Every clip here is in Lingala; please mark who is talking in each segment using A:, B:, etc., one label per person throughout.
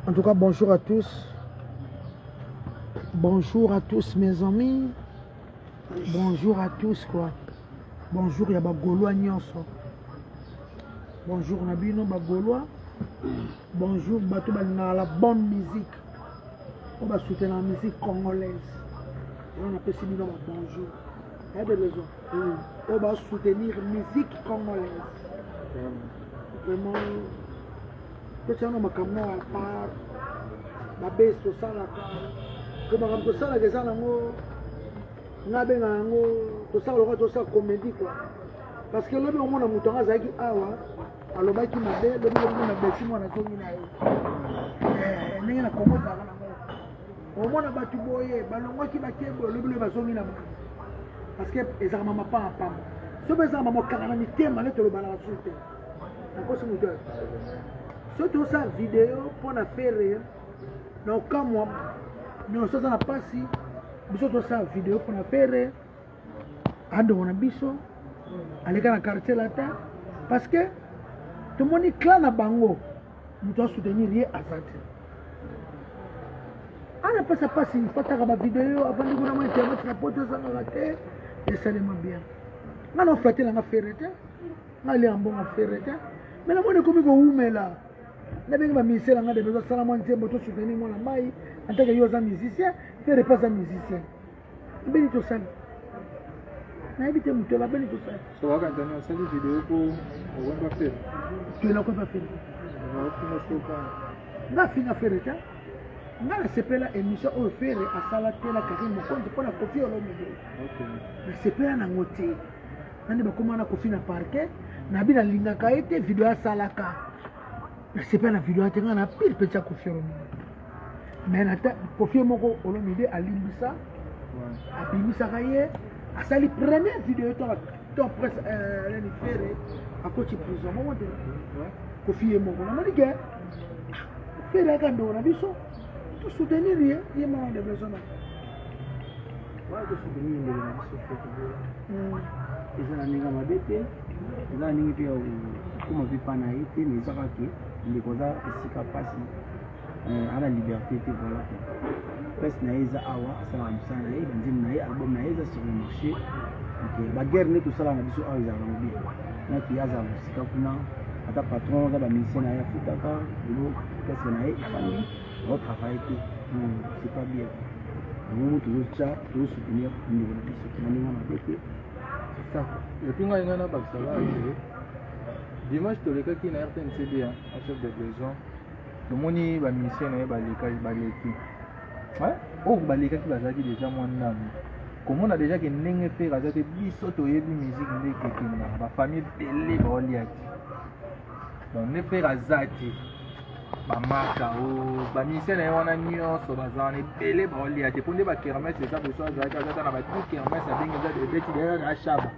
A: En tout cas, bonjour à tous. Bonjour à tous mes amis. Bonjour à tous quoi. Bonjour ya ba Gaulois nyonso. Bonjour na bino ba Gaulois. Bonjour bato balingaka la bonne musique. Oyo ba soutenir la musique congolaise. Wana napesi bino ba bonjour. Ya de raison. Oyo ba soutenir musique congolaise. Vraiment totyana makambo ya part babesi tosalaka po makambo tosalaka eza nango nga abenga yango tosala lokola tosala comédie quoi parce que lobi omona moto yango azalaki awa alobaki mabe lobi lobi na beti mwana azongi na ye eh, ndenge na kongo ezalaka nango omona bato boye balongwaki bakebo lobi lobi bazongi na bango parce que ezalaka mama pamba pamba soki ezalaka mama okanga na mitema nde tolobanaka susu te nakosi moto soki tosala video mpo na fere na okamwa nyonso aza na mpasi biso tosala video mpo na fere andongo na biso aleka na quartier latin parce que tomoni clan na bango moto asoutenir ye aza te ana mpasa mpasi fataka bavideo afandi kuna mwa internet na poto ezangaka te esalema bien nga na oflate nanga fere te nga alia mbongo fere te me namoni ekomi kowumela nabengi bamusicien na nga de besoin asala mwa nzembo to soutenir mwana mai antake yo oza musicien fere mpe aza musicien abeni tosali nayebi te moto abeni tosali
B: osali video po okwemba fere
A: toyela kwemba fere nga afinga fere te nga nasepela émission oyo fere asala te na karine mokonzi mpo na kofi olomide nasepela nango te nani bakoma na kofi na parquet nabi nalingaka ye te video asalaka nasepela na video te ngai na pire mpenza kofi olomide mais nata kofi moko olomide alimbisa abimisaka ye asali première video to to presse euh, nani fere akoti prison moko te kofi ye moko namoni ke fere aka ndeko na biso tosoutenir ye ye moko de besoin na
C: wana tosoutenir ndeko na biso fete eza na ndenge ya mabe te eza na ndenge mpe ya kokoma mpe mpa na ye te mais eza kaka ke ndeko aza esika mpasi eh, ana liberté te voilà quoi place na ye eza awa asalaka mosala na ye banzembo na ye album na ye eza sur le marché donc baguerre nde tosalaka na biso awa ezalaka nango bien naki azala mosika kuna ata patron aza bamusicien na ye afutaka lelo orchestre na ye efandi aotravaille te c'est pas bien yango tozotya tozosoutenir ndeko na biso na ndenge mabe te
B: c'est ça epuis ngai ngai nabakisa kaka ke dimanche tolekaki na rtncd en chef de besoin tomoni bamusicien na ye balekaki baleki oyo balekaki bazalaki deja mwa ndambo komona deja ke ndenge fere aza te biso toyebi musique nde ekekendaka bafamille ebele baolia te donc nde fere aza te bamaka o bamusicien na ye wana nyonso baza wana ebele baolia te mpo nde bakermese eza boso azalaki aza ata na ba 10 kermese abengi eza ebeti deja na shaba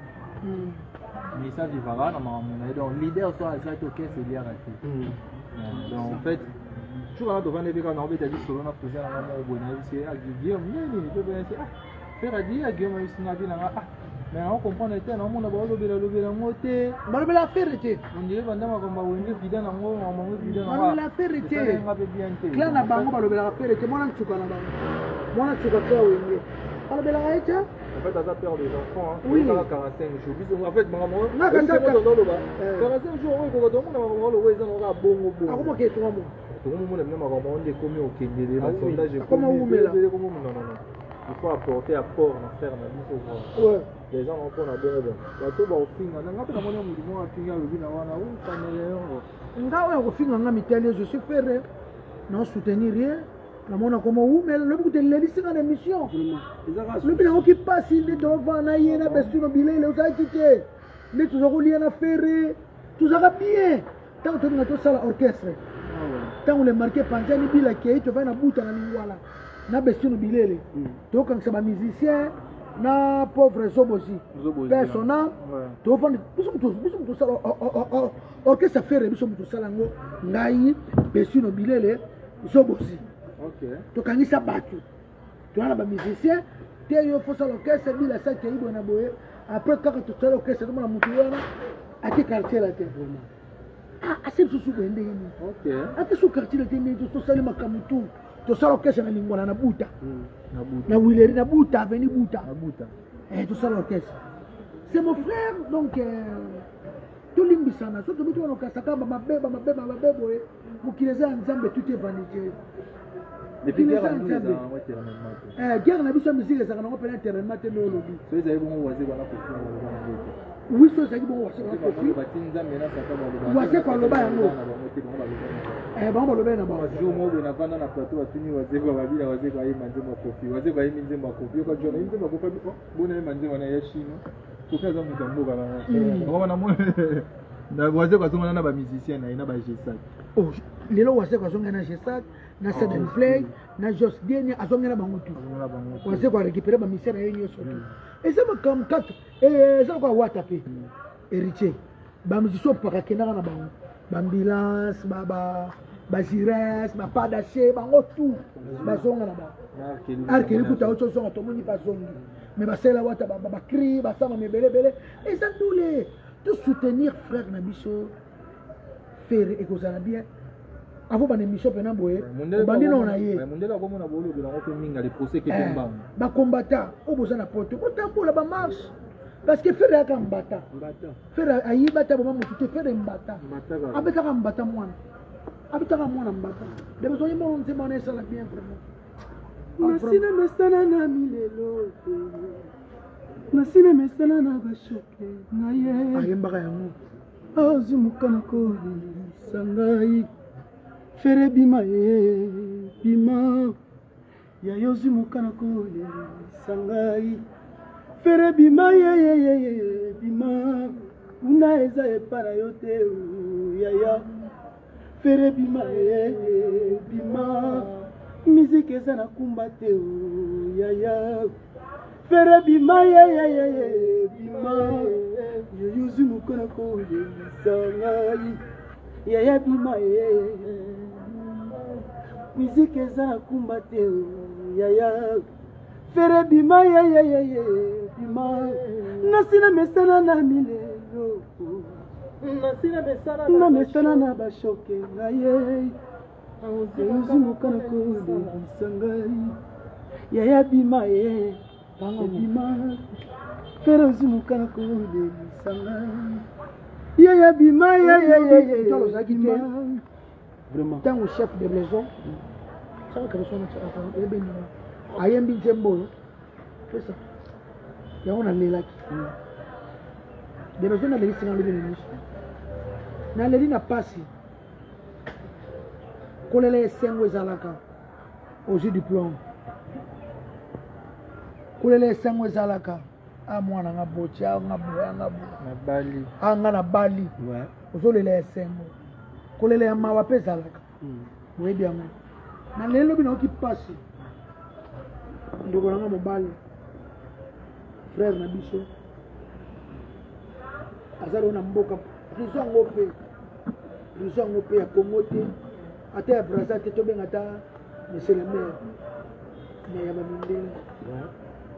B: misa vivaka na makambo na ye donc leader so aza te okese eliaka te hmm. donc en fait jour wana tovandi mpe kaka naobeta lisolo na cousin nanga moko boye nayebisi ye ah guillaume nini mpe boyesi ah frère adi ah guillaume ayebisi nga bi nanga ah mais nao comprendre te naomona baolobela lobela yango te
A: balobela affaire te
B: ondire banda makambo ya wenge vida nango makambo yango vida
A: balobela affaire te
B: nga mpe bien te
A: clan na bango balobelaka affaire te mwana nsuka na bango mwana nsuka clan wenge balobelaka ye te
B: En fait, aza père des enfants. Hein.
A: Oui.
B: 45 jours. Biso en fait, makambo.
A: Nga kaka.
B: Oloba. 45 jours oyo ekoka tomona makambo oloba eza na bongo bongo.
A: Akoma ke 3 mois.
B: Tokomona bino makambo nde ekomi okendele na sondage
A: ekomi umela.
B: Ekomi non non non. Il faut apporter apport na frère na biso quoi.
A: Ouais.
B: Les gens vont prendre bongo bon. Bato ba ofinga na nga pe namoni mutu moko afinga alobi na wana ou caméléon.
A: Nga oyo akofinga nga mitali je suis frère na soutenir ye. Namona koma umela lobi kutu elelisi nga na émission. Lobi nayoki mpasi nde tova na ye na besuno bilele ozalaki te nde toza kolia na fere tozalaka bien ntango tolinga tosala orchestre ntango le marke panzani bila kei tovai na buta na lingwala na besuno bilele tokangisa bamusicien na pauvre zobozi persona tofanda biso moto osala orchestre fere biso moto osala yango ngai besuno bilele zobozi tokangisa bato toza na bamusicien te yo fosala orchestre bila sakei boye na boye après kaka tosala orchestre tomona motu wana ake quartier la te vraiment. Ah, ase lisusu boye ndenge nini ate so quartier te ndenge tosali makambo tu tosala orchestre na lingwala na buta hmm, na wileri na buta aveni buta eh, tosala orchestre c'est mon frère donc euh, tolimbisana so tobi tobana okasaka bamabe bamabe bamabe boye mokili eza ya nzambe tout est vanité eh, guerre na biso ya musique ezalaka nango mpena enterrement te nde olobi wi so ezalaki bongo wazekwa aloba yango eh, bango baloba na bango
B: jour moko boye navanda na plateau batuni wazekwa babila wazekwa ayemba nzembo ya kofi wazekwa ayembi nzembo ya kofi yoka jona ayembi nzembo ya kofi oh, bona ayemba nzembo na ya chino kofi aza moto ya mboka na wana wazekwa azongana na bamusicien na ye na bagesac
A: oh, lelo wazekwa azongana na gesac na seven oh, play na jos dienia azongana bango tu wazekwa arécupéré bamusicien na ye nyonso tu eza makambo kaka eh, eza lokola wata mpe héritier bamusicien opaka akendaka na bango baambulance bagires bapadache bango tout bazonga na bango arkeli kuta oti ozonga tomoni bazongi mais basala wata bacri basala mebele ebele eza ndule to soutenir frère na biso fere ekozala bien avo bana émission mpena boye obandi nao na ye eh, bakombata oyo boza na poto botambola bamarche parce que fere ayaka mbata fere ayiba te aboma motu te fere mbata abetaka mbata mwana abetaka mwana mbata de bezongi mono nzembo wana esala bien vraiment
C: nasina mesana na milelo nasina mesana na bashoke na ye
A: ayembaka yango
C: Azwi mokana kolisa ngai fere bima ye bima ya yo ozwi mokana kolisa ngai fere bima yeyeyeye bima kuna eza epa na yo te yaya fere bima ye bima miziki eza na kumba te yaya Fere bima ye ye ye ye bima yoyuzi mokona kolelisa ngai yaya bima ye miziki eza na kumba te yaya fere bima ye ye ye ye bima nasi na mesana na milelo na mesana na bashoke ngai ye Ozi mokana kolelisa ngai yaya bima ye bima fere ozi mokana kolelisa ngai yaya bima
A: yayayayazalaki te ntango chef de maison ayembi nzembo oyo pesa yango nalelaki de maison nalelisi nga lobi na miso naleli na pasi kolela esengo ezalaka ozwi diplome kolela esengo ezalaka a ah, mwana nga boti a ah, nga boye a nga boye a ah, nga nabali ozolela esengo kolela ya mawa mpe ezalaka hmm. oyebi yango na lelo lobi nayoki mpasi ndeko na nga mobali frère na biso aza lelo na mboka prison yango mpe prison yango mpe ya congo te ata ya braza te tobenga ata monsieur le maire mais ya bamindele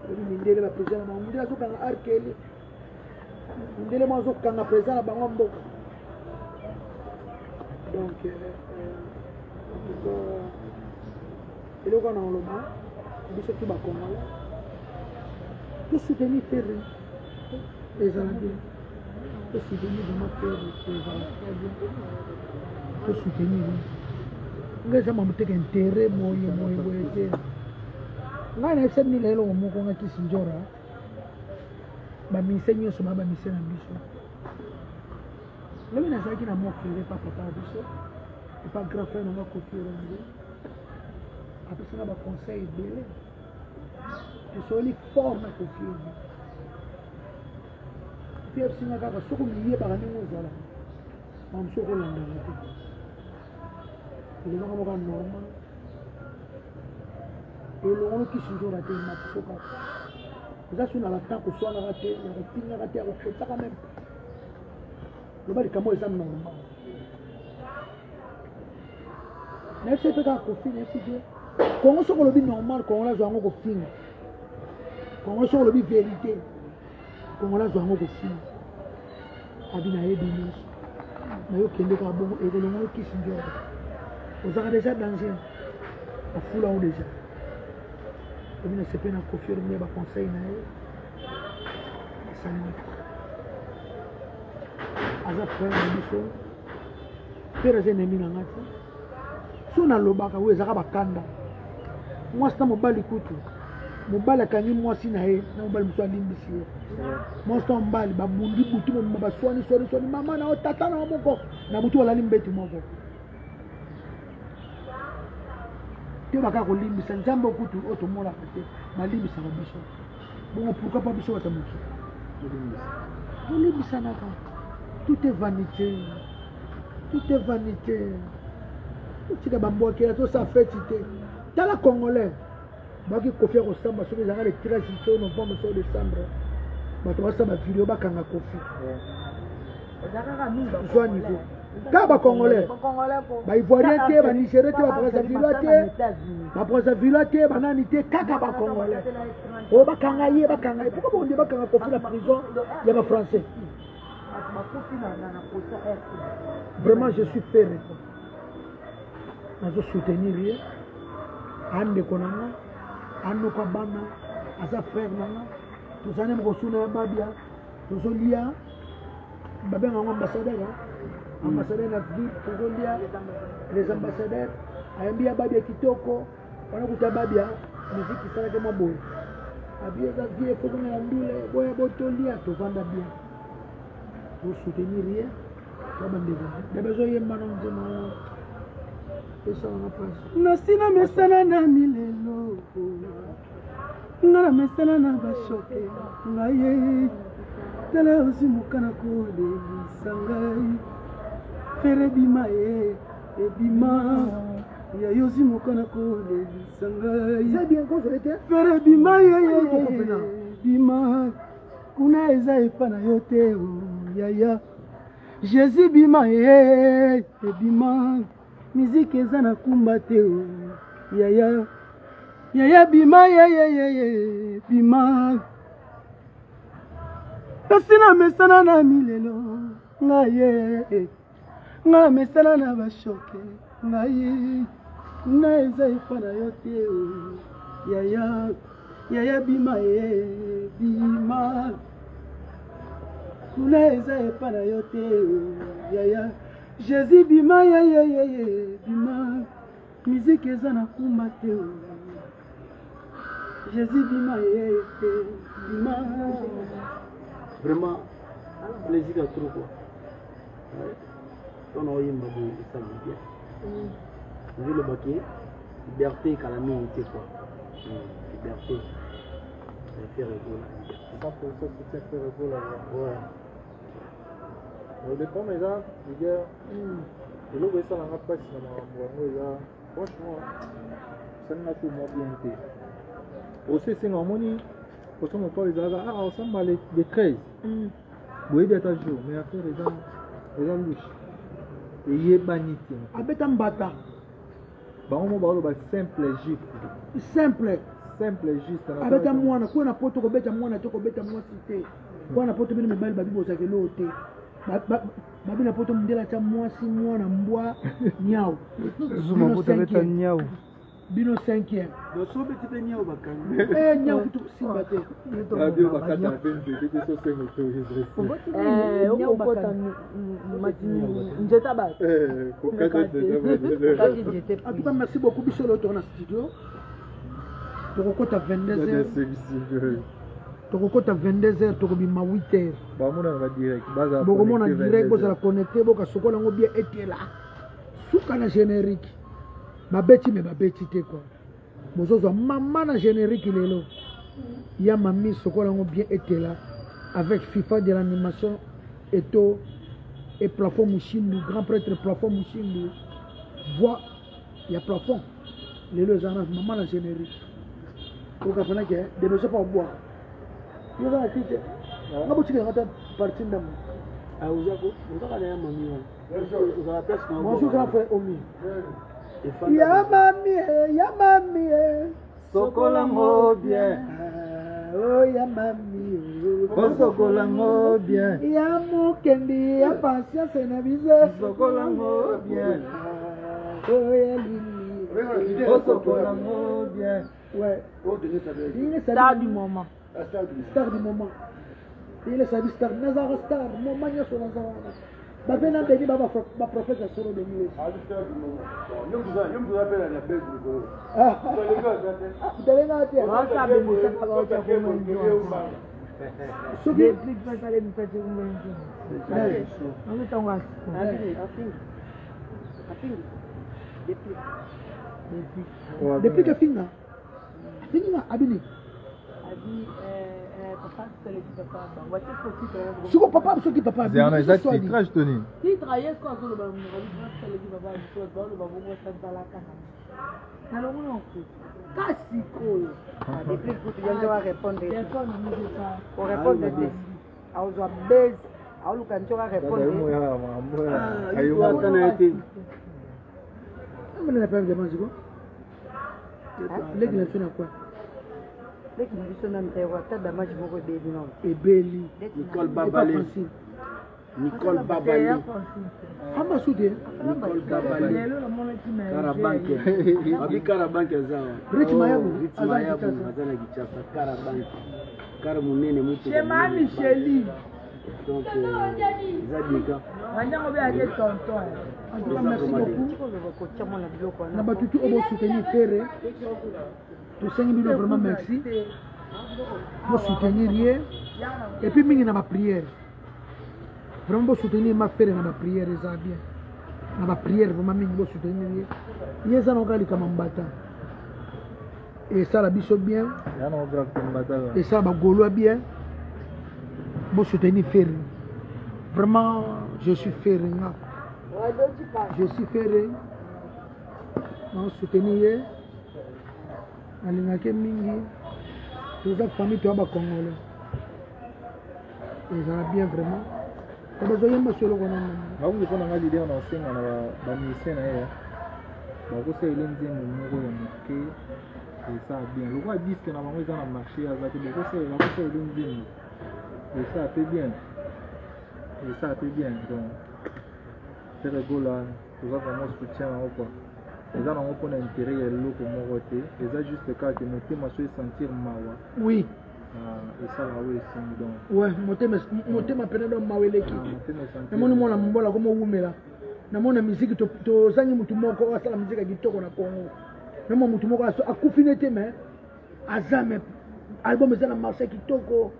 A: oyebi mindele baprison na bango mindele azokanga arkeli mindele moko azokanga président na bango mboka donc euh, euh, en tout cas eloko wana oloba biso tu bacongolais tosoutenir ferre ezala bien tosoutenir vraiment ferre ezala très bien tosoutenir ngai eza mambo teke intérêt boye boye boye te ngai nayebisa bino na eloko moko nga kisi njora bamise nyonso ba bamise na biso lobi nazalaki na mwa frere pa papa ya biso epa grand frère nanga kofi olomide apesanga baconseil ebele tosoli fort na kofi olomide kofi abisinga kaka soki omiyebaka ndenge ozala mamosu okolandaka te elobaka moka normal elongolo kisi nzora te matiso kaka eza so na batan koswanaka te ya kofingaka te ya kokotaka meme loba likambo eza normal nayebisi mpe kaka kofi nayebisi te kongo soki olobi normal kongo nazwa yango kofinga kongo soki olobi verité kongo nazwa yango kofinga abi nayebi nyonso nayo kende kaka bongo ekolonga yo kisi nzoro ozalaka deja danger afula yo deja obi na sepe na kofi olomide baconseil na ye esalinga aza frère na biso pere aza ennemi na nga te so nalobaka oyo ezalaka bakanda mwasi na mobali kutu mobali akangi mwasi na ye na mobali mosusu alimbisi ye mwasi na mobali babundi butu mobima baswani swani swani mama na yo tata na yo moko na butu balali mbetu moko te baka kolimbisa nzambe okutu oyo tomonaka te balimbisaka biso bongo pourquoi pas biso bato ya mokili tolimbisanaka tout est vanité tout est vanité totika bambwakela tosala feti te tala congolais baki kofi ya kosamba soki ezalaka le 13 so novembre so décembre bato basala bavideo bakanga kofi zwa niveau kaka bacongolais baivoirien te banigérien te babrazavillois te babrazavillois te banani te kaka bacongolais oyo bakanga ye bakanga ye pourkoi bonde bakanga kofi na prison ya bafrançais vraiment je suis ferre nazo soutenir ye andeko na nga anoka bana aza frère na nga tozali na mokosuna ya babia tozolia babenga yango ambassadeur ambassadeur na ville tozolia les ambassadeurs ayambi ya babia kitoko wana kuta babia miziki esalaki mwa boye abi eza vie ekozongela ndule boya botolia tovanda bien tosoutenir ye to bandeko nde bazoyemba na nzema esalanga mpasi
C: nasi na mesana na milelo nga na mesana na bashoke ngai ye tala ozwi mokana kolelisa ngai fere bima ye ebima ya yo ozwi mokana kolelisa ngai fere bima ye bima kuna eza epa na yo te yaya jésus bima ye ebima miziki eza na kumba te o yaya yaya bima yeyeyeye bima kasi na mesana na milelo ngai ye ngai mesana na bashoke ngai kuna eza epa na yo te o yaya yaya bima ye bima kuna eza epa na yo te o yaya Jésus bima ye ye ye ye bima musique eza na kumba te o Jésus bima ye ye bima
D: vraiment plaisir ya trop quoi ntango oyemba boye esala bien nazoloba ke liberté ekala mingi te quoi liberté Ferre Gola liberté
B: 100% soutien Ferre Gola
D: ouais
B: le problème eza rigueur eloko esalanga mpasi na makambo yango eza franchement esalinga te mwa bien te osi esenga omoni poso mopao ezalaka ah osamba le 13 boyebi ata jour mais affaire eza eza louche eyebani te
A: abeta mbata
B: bango mo baoloba simple juste
A: simple
B: simple juste
A: abeta mwana kuna na poto kobeta mwana te kobeta mwasi te kuna na poto bino mibali babi bozalaka eloo te babi na poto mondele atya mwasi mwana mbwa nyau
C: nyau
A: bino cinquième
D: sobeti mpe nyau bakangi
A: eh, nyau kutu kosimba te
E: nzeta bato
A: en tout cas merci beaucoup biso lelo toko na studio tokokota 22 heures tokokota 22 heures tokobima 8 heures bokomona direct bozala connecte bokasokola yango bien etela suka na générique babeti me babeti te kua bozozwa mama na générique lelo ya mami sokola yango bien etela avec fifa de l'animation eto et plafond mushindu grand prêtre plafond mushindu voix ya plafond lelo eza na mama na générique okafanaki demeso mpo abwaka yo oza na ti te nga botikela nga ta parti ndambo
D: ozaka na ya mami wana ozala place
A: bonjour grand frère omi ya mami ya mami
B: sokola ngo bien.
A: Oya mami
B: Osokola ngo bien.
A: Ya mokendi ya patience na biso.
B: Sokola ngo bien.
A: Oya lili.
B: Osokola ngo bien.
A: Ouais.
E: Star du moment.
A: Star du moment. Il sabi star nazaka star moment nyonso naza wana bape na beni ba baprofete ya solo beni talenga te soki depuis que finga afinga abini siko papa soki papa
B: Zerna eza titrage to nini?
E: Titre ye siko azoloba monoko papa biso baloba bongo tanzalaka na nalongo noko ka sikoyo
F: Depuis kutu yango wa répondre
E: telefone mizeka
F: o répondre te aozwa base aoluka nzoka répondre
D: ata na ye te
A: amana na pembe maziko leki na biso na kwa
F: leki na biso nanu te ata damage moko ebeli nano
A: ebeli
D: Nicole Babale Nicole Babale
A: amba su te
D: Nicole Babale Karabanke abi Karabanke aza wa
A: Rich Mayabu
D: Rich
A: aza na
D: Mayabu
A: Kinshasa.
D: aza na Kinshasa Karabanke kara monene motuka
E: Shema
D: monene.
E: Micheli
D: donc eza deka
E: banyango be ake tonton
A: En tout cas, merci beaucoup
F: koloba kotia mwana biloko
A: na
F: wana
A: bato tu oyo bosoutenir Ferre tosengi bino vraiment merci bosoutenir ye et puis mingi na baprière vraiment bosoutenir ma Ferre na baprière eza bien na baprière vraiment mingi bosoutenir ye ye eza na kaka likama mbata esala biso bien
B: Yana grave tembataka.
A: esala bagaulois bien bosoutenir Ferre vraiment je suis Ferre nga je suis Ferre naosoutenir ye nalingaki mingi toza famille toya bacongolais ezala bien vraiment to bazoyemba so eloko nana
B: Bakuki mpo na nga leader na osenga na bamusicien na ye bakosalela nzembo moko ya moke esala bien lokola disque na bango eza na marché aza te bakosalela nzembo esala mpe bien esala mpe bien donc Ferre Gola toza vraiment soutien yango quoi eza nango mpona intérêt ya eloko moko te eza juste kaka ke motema so esentir mawa
A: oui
B: esala oyo esengi donc
A: ouais motema motema pene do mawa eleki
B: motema esentir
A: namoni mwana mobola komo owumela namoni na miziki tozangi motu moko oyo asala miziki ya kitoko na congo namoni motu moko akufi ne te mais aza me album eza na marché kitoko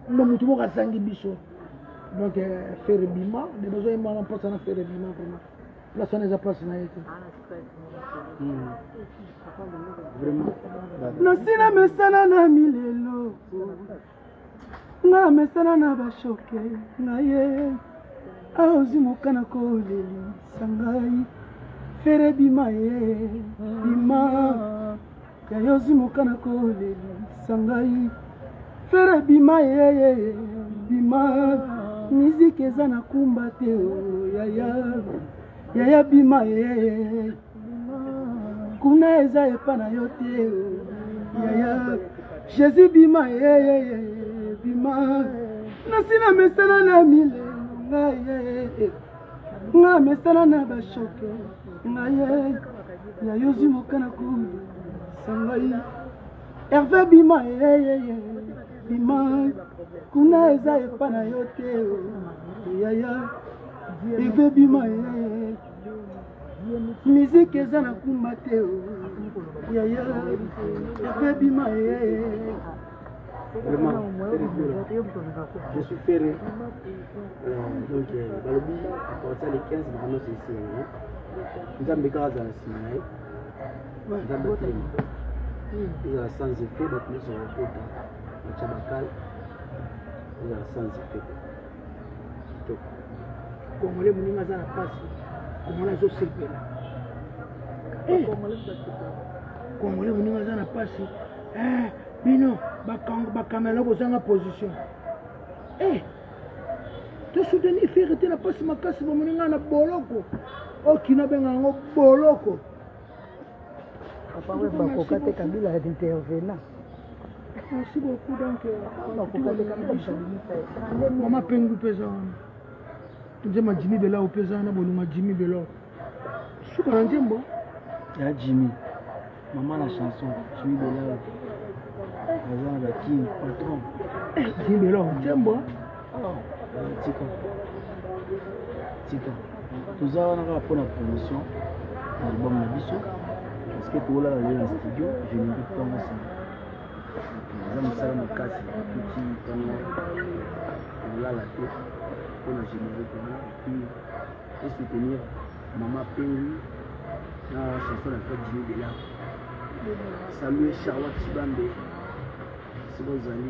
A: no motu moko azangi biso donc Ferre bima nde bazoyemba wana mposa na Ferre bima vraiment place wana eza place na ye te
D: vraiment
C: nasila mesana na milelo nga mesana na bashoke na ye aozwi moka na kolelisa ngai Ferre bima ye bima yayo ozwi moka na kolelisa ngai Ferre bima ye bima miziki eza na kumba te o yaya yaya bima ye kuna eza epa na yo te o yaya jésus bima ye bima nasi na mesana na milelo ngai ye nga mesana na bashoke ngai ye yayo ozwi moka na kolisa ngai herve bima ye bima kuna eza epa na yo te o yaya herve bima ye miziki eza na kumba te o yaya herve bima ye
D: vraiment Ferre Gola je suis Ferre donc balobi à partir le 15 makambo nyonso esengo nzambe kaka azala nsima na ye nzambe atelema ezala sans effet bato nyonso bakokota batya bakale ezala sans effet kitoko
A: congolais moninga aza na mpasi congolais azosepela congolais moninga aza na mpasi bino bakamela bozanga position tosoutenir Ferre te na mpasi makasi bamoninga na boloko okina benga yango boloko
F: papa we bakoka te kabila intervenant.
A: Merci beaucoup. Donc, mama Pengu mpe eza wana, nzembo ya Jimmy Bela mpe eza wana, bolingo ya Jimmy Bela, suka na nzembo
C: ya Jimmy, mama na chanson Jimmy Bela aza na baking patron.
A: Jimmy Bela, nzembo.
C: Tika, tika, toza wana kaka mpona promotion ya album na biso, parce que tokolala lelo na studio générique ntongo nsima. Eza mosala makasi, tuti ntongo, kolala te mpona générique wana, et puis tosoutenir mama Pengwi na chanson na biso Jimmy Bela. Salue Charlotte Chibambe siko ozali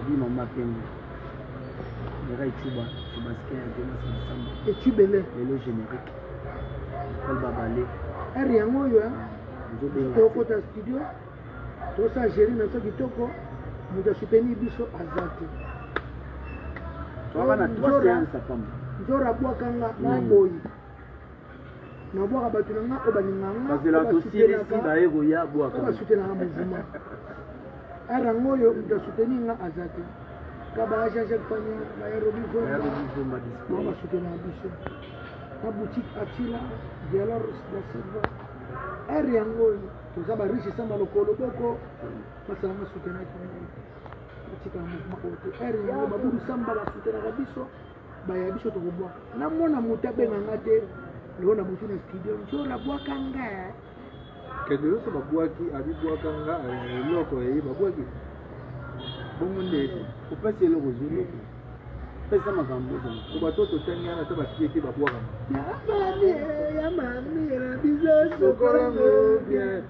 C: abi mama Pengwi, Mirai Chuba Chubaskin ya Jonas Masamba.
A: Etubele.
C: Lelo générique Paul Babale.
A: Ere yango oyo tokota studio, tosala géri na biso kitoko. Moto asoutenir biso aza te.
C: Toaka na trois séances apamba.
A: Nzora abwakanga na boyi, nabwaka bato na nga oyo balinganga.
C: Bazela tosilisi, baye koya bwaka.
A: Oyo basoutenaka mouvement, ere yango oyo moto asoutenir nga aza te. Ka baya Jean Jacques Panya, baya Robi Zomba, bango basoutenaka biso na boutique Atila Dialor da Silva. Ere yango oyo toza bariche, samba lokolo boko basalanga soutenaki ngai, batikaka mouvement oyo te. Ere yango babudu samba basoutenaka biso, baya biso tokobwaka. Namona moto abenganga te lelo na butu na studio, nzola bwaka nga.
B: Kende nyonso babwaki, abibwaka nga eloko eye babwaki bongo nde
C: opesi eloko, ozwi eloko, pesa makambo.
B: Po bato totangi wana, ata bapie te, babwakama.
A: Ya mami, ya mami na biso, sokolango bien.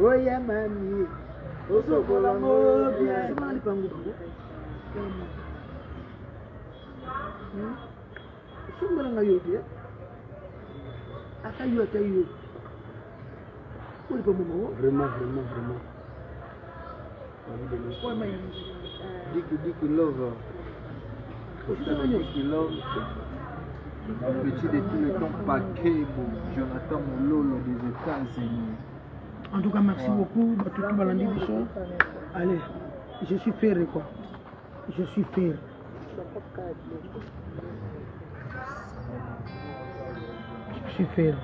A: O ya mami, osokolango bien. Somana lipango bango osombelanga yo te, ata yo, ata yo olipa momango.
C: Vraiment, vraiment, vraiment.
B: Diki Diki Love, Diki Love, petit de tout le temps, Pakebo Jonathan Mololo des États-Unis.
A: En tout cas, merci beaucoup bato tu balandi biso. Allez, je suis ferré quoi, je suis ferré, je suis ferré.